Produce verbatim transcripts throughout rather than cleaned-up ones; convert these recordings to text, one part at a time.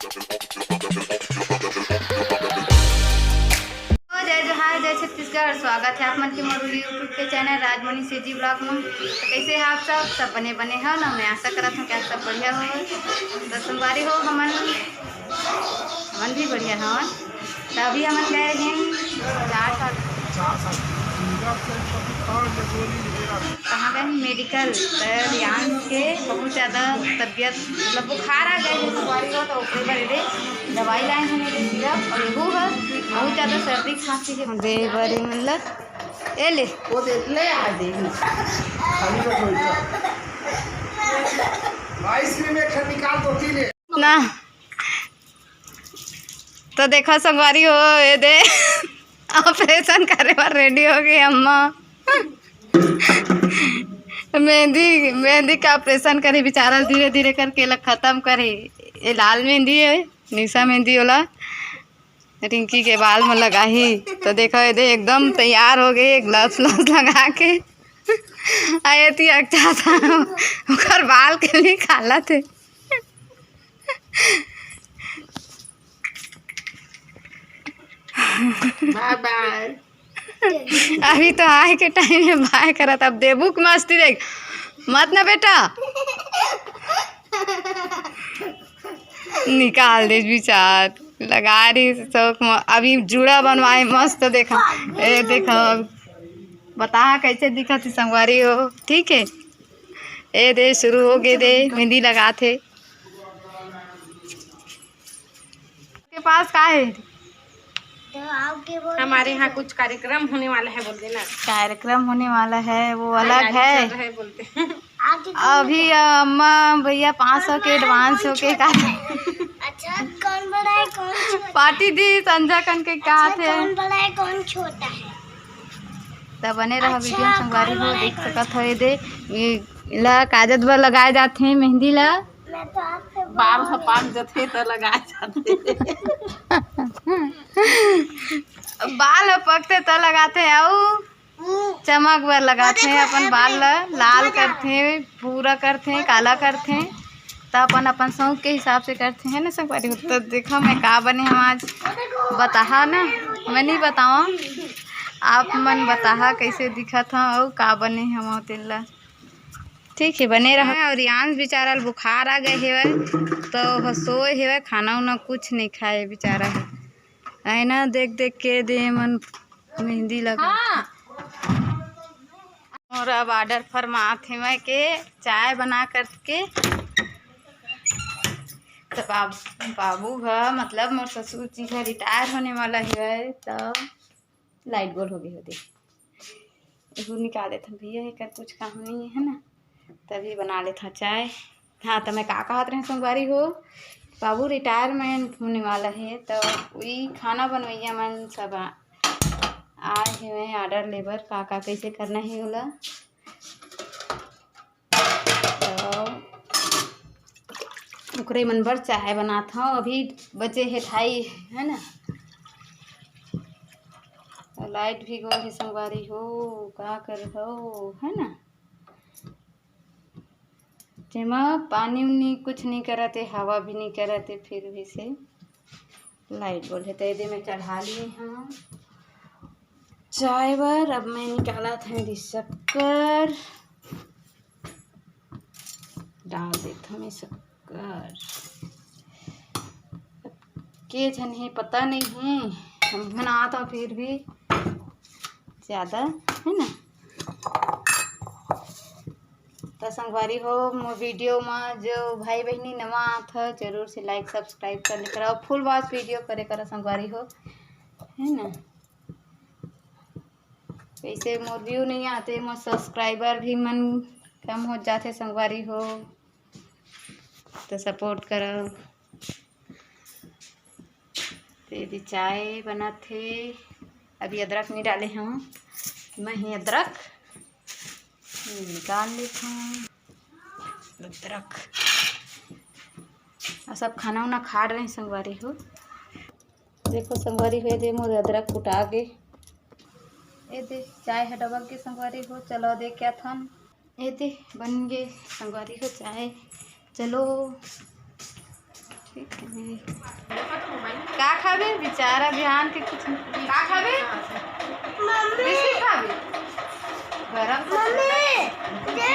तो जय जोहार, जय छत्तीसगढ़। स्वागत है आप मन के मोर YouTube के चैनल राजमणि सेजी ब्लॉग में। तो कैसे हैं आप सब? सब बने बने हो ना? मैं आशा करत हूँ कि आप सब बढ़िया हो। तो संगवारी हो, हमन हमन भी बढ़िया हवन। तो अभी हमन गए हैं चार साल, कहाँ गए हैं? मेडिकल। तो रियांश के बहुत ज़्यादा तबीयत, मतलब बुखार आ गए हैं संगवारी हो, तो ओकरे बर एदे दवाई लाए हैं, एदे सिरप, और एहू बर बहुत ज़्यादा सर्दी खांसी है। दे बरे मतलब ए ले। वो दे ले, आ दे। खाली का थोड़ी सा। आइसक्रीम एक ठन निकाल दो, पी ले। ना। तो देखो संगवारी हो, एदे ऑपरेशन करे बर रेडी हो गई अम्मा। मेहंदी, मेहंदी का ऑपरेशन करे बिचारा, धीरे धीरे करके एला खत्म करे। ये लाल मेहंदी है, निशा मेहंदी वाला, रिंकी के बाल में लगाही। तो देखो एदे एकदम तैयार हो गई, ग्लव्स व्लव्स लगा के। आए थी अच्छा था, ओकर बाल के लिए काला थे। बाय बाय। अभी तो आए के टाइम में बाय करत, अब देबू के मस्ती देख मत ना बेटा। निकाल दे बिचार, लगा रही शौक में। अभी जूड़ा बनवाए मस्त, देखा, ए देखा, अब बताहा कैसे दिखत है संगवारी हो। ठीक है, ए दे शुरू हो गए दे, मेहंदी लगात है। के पास का है? तो आपके बोले हमारे तो यहाँ कुछ कार्यक्रम होने वाला है, बोल देना। कार्यक्रम होने वाला है, वो अलग तैयारी है। चल रहा है बोलते हैं। आपके अभी अम्मा भैया पाँच सौ के एडवांस होके का अच्छा, कौन बड़ा है, कौन छोटा है? पार्टी दी संझा कन के का अच्छा, थे? कौन बड़ा है, कौन छोटा है? त बने रहा अच्छा, वीडियो में संगवारी कौन हो, बड़ा है, देख कौन सकत हो ये दे, ये ला काजत बर लगाए जाथे मेहंदी ला। मैं तो आपसे बाल ह पाक जथे त लगाए जाथे। बाल ह पकथे त लगाथे, अउ चमक बर लगाथे, अपन बाल ल लाल करथे, भूरा करथे, काला करथे, त अपन अपन शौक के हिसाब से करथे, है ना संगवारी हो? तो देखो मैं का बने हव आज, बताहा ना, मैं नहीं बतावा, आप मन बताहा कैसे दिखत हव अउ का बने हव तेन ला। ठीक है, बने रहा। और रियांश बेचारा ल बुखार आ गए हेवय, तो ओह सोए हेवय, खाना उना कुछ नहीं खाए बेचारा ह। आईना देख देख के दे मन मेहंदी लगा। हाँ। और अब ऑर्डर फरमात हेवय के चाय बना करके, तो बाब-, बाबू ह, मतलब मोर ससुर जी ह रिटायर होने वाला हेवय, तो लाइट गोल हो गई होती। एहू निकाल देथन भैया, एकर कुछ काम नहीं है ना, तभी बना लेथन चाय। हाँ, तो मैं का कहत रहे संगवारी हो, बाबू रिटायरमेंट होने वाला है, तो वही खाना बनवैया मन सब आ, आए हुए हैं ऑर्डर लेबर, का का कैसे करना है ओला। तो ओकरे मन बर चाय बनात हव। अभी बजे हे ढाई, है ना? तो लाइट भी गो हे संगवारी हो, का कर हो, है ना? जेमा पानी उनी कुछ नहीं करत हे, हवा भी नहीं करत हे, फिर भी से लाइट बोल हे। तो एदे मैं चढ़ा लिए हव चाय बर। अब मैं निकालत हव एदे शक्कर, डाल देत हव मैं शक्कर। के झन हे पता नहीं है, हम बनात हव फिर भी ज़्यादा, है ना? तो संगवारी हो, मोर वीडियो में जो भाई बहनी नवा आत ह, जरूर से लाइक सब्सक्राइब कर ले करा, फुल वॉच वीडियो करे करा संगवारी हो, है ना? वैसे मोर व्यू नहीं आते, मोर सब्सक्राइबर भी मन कम हो जाते संगवारी हो, तो सपोर्ट करो। तो एदे चाय बनत हे। अभी अदरक नहीं डाले हव मैं, ही अदरक निकाल लेत हव। अदरक, अउ सब खाना उना खा रहे हैं संगवारी हो। देखो संगवारी हो, एदे मोर अदरक कुटा गे। एदे चाय ह डबक गे संगवारी हो। चलो देख के आथन। एदे बन गे संगवारी हो चाय। चलो ठीक है। का खाबे बेचारा बिहान के कुछ? का खाबे? मम्मी। बिस्किट खाबे? गरम मम्मी, ये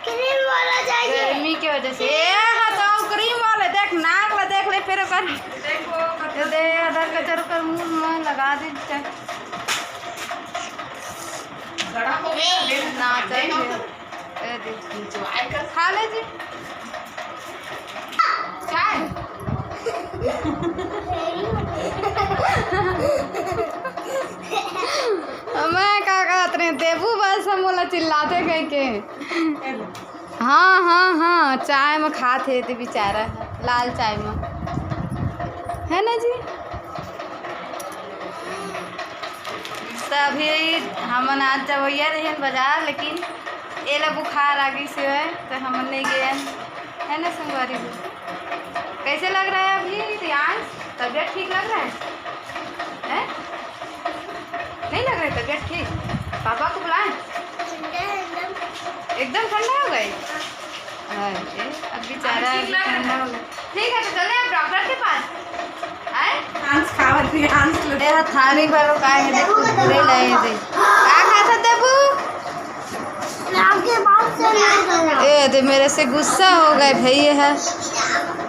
क्रीम वाला चाहिए। गर्मी के वजह से। ए, हाँ, तो क्रीम वाला देख, नाक ला देख ले, फिर ओकर देखो, दे, अदर कचर ओकर मुंह में लगा दे। गड़ा हो गया, ना, चल। ए दे। खा ले जी। चाय। मैं का कहत रहे, देबू बस हम बोला चिल्लाते कह के। हाँ, हाँ, हाँ, चाय में खात हे ते बेचारा, लाल चाय में, है ना जी? तो अभी हमन आज जवैया रहेन बाजार, लेकिन एला बुखार आ गई से है, तो हमन नहीं गए, है ना संगवारी जी? कैसे लग रहा है अभी रियांश? तबीयत ठीक लग रहा है? हैं? नहीं लग रहा है तबीयत ठीक? पापा को बुलाएं? एकदम ठंडा हो गए? अरे, अब बेचारा अभी ठंडा हो गया। ठीक है, तो चले अब डॉक्टर के पास। आए? हंस खावत भी हंस लो। ए, थाली भरो का है, देखो, पूरे लाए दे। का खात ह देबू? आपके बात से नहीं करना। ए, दे, मेरे से गुस्सा हो गए भैया है।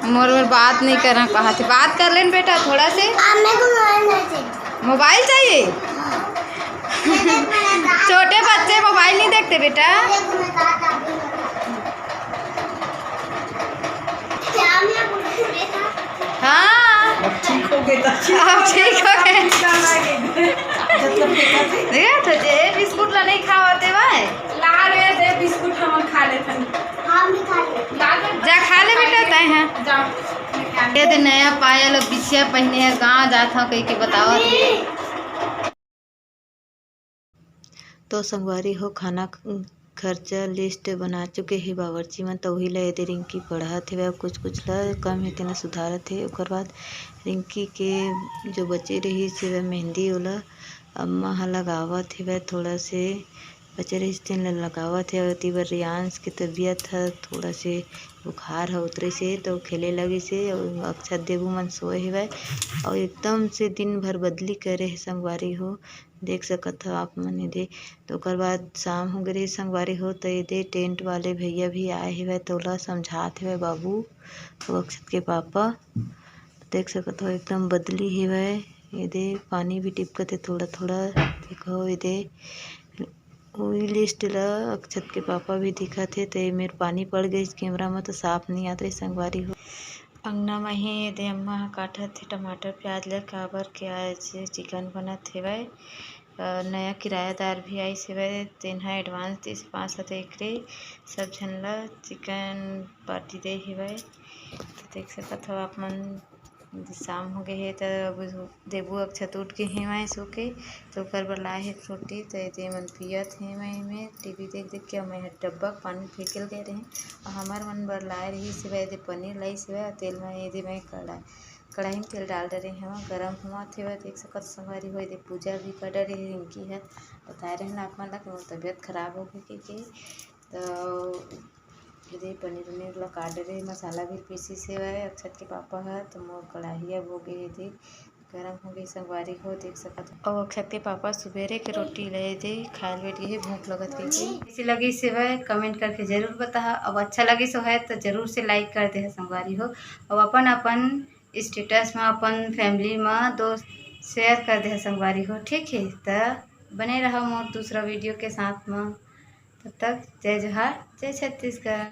मोर, मोर बात नहीं करना कहा थे। बात कर लेन बेटा थोड़ा से। आप मेरे को मोबाइल नहीं चाहिए। मोबाइल चाहिए? छोटे बच्चे मोबाइल नहीं देखते बेटा। हाँ। अब ठीक हो गए तो। अब ठीक हो गए। देखा तो जे बिस्कुट ला नहीं खावाते भाई। ला रे दे बिस्कुट हम खा लेथन। हम भी खा ले। ला दे। जा खा ले बेटा, तय है। जा। ये दे नया पायल और बिछिया पहने है, गाँव जात हूँ कह के बतावत है। तो संगवारी हो, खाना ख-, खर्चा लिस्ट बना चुके हे बावर्ची मन, तो वही ला एदे रिंकी पढ़त हेवय, कुछ कुछ ला कम हे तेला सुधारत हे। ओकर बाद रिंकी के जो बचे रहिस हेवय मेहंदी, ओला अम्मा ह लगावत हेवय, थोड़ा से बचे रहिस तेन ला लगावत हे। अउ एती बर रियांश के तबीयत ह थोड़ा से बुखार ह उतरिस हे, तो खेले लगिस हे, अउ अक्षत देबू मन सोए हेवय, अउ एकदम से दिन भर बदली करे हे संगवारी हो। देख सकत हव आप मन एदे। तो ओकर बाद शाम हो गे रहिस संगवारी हो, तो एदे टेंट वाले भैया भी आए हेवय, तो ओला समझात हेवय बाबू अउ अक्षत के पापा। देख सकत हव एकदम बदली हेवय, एदे पानी भी टिपकत हे थोड़ा थोड़ा। देखो एदे ओई लिस्ट ला अक्षत के पापा भी दिखत हे, तो ए मेर पानी पड़ गइस कैमरा म, तो साफ नइ आत रहिस संगवारी हो। अंगना म ही एदे अम्मा ह काटत हे टमाटर प्याज ल, काबर के आज चिकन बनत हेवय। अ, नया किरायादार भी आइस हेवय, तेन ह एडवांस दिस पाँच सौ, त एकरे सब झन ल चिकन पार्टी दे हेवय। त देख सकत हव आप मन, शाम हो गे हे, त अब देबू अक्षत उठ गे हेवय सो के, त ओकर बर लाए हे फ्रूटी, त एदे मन पियत हेवय एमे, टीवी देख देख के। अउ मैं ह डब्बा के पानी फेंके ल गे रहें, अउ हमर मन बर लाए रहिस हेवय एदे पनीर लाइस हेवय, अउ तेल म एदे मैं कड़ा-, कड़ाही म तेल डाल डरे हवं, गरम होवत हेवय। देख सकत संगवारी हो, एदे पूजा भी कर डरे हे रिंकी ह, बताए रहेन आप मन ला कि मोर तबीयत खराब हो गे कहिके, त एदे पनीर उनीर ला काट डरे, मसाला भी पीसिस हेवय अक्षत के पापा ह, त मोर कड़ाही अब हो गे हे एदे गरम हो गे संगवारी हो, देख सकत हव। अउ अक्षत के पापा सुबेरे के रोटी ले एदे खाए ल बैठ गे हे, भूख लगत कहिके। कइसे लगिस हेवय कमेंट करके जरूर बताहा, अउ अच्छा लगिस होवय त जरूर से लाइक कर देहा संगवारी हो, अउ अपन अपन स्टेटस म, अपन फैमिली म, दोस्त शेयर कर देहा संगवारी हो, ठीक हे। त बने रहा मोर दूसरा वीडियो के साथ म, तब तक जय जोहार, जय छत्तीसगढ़।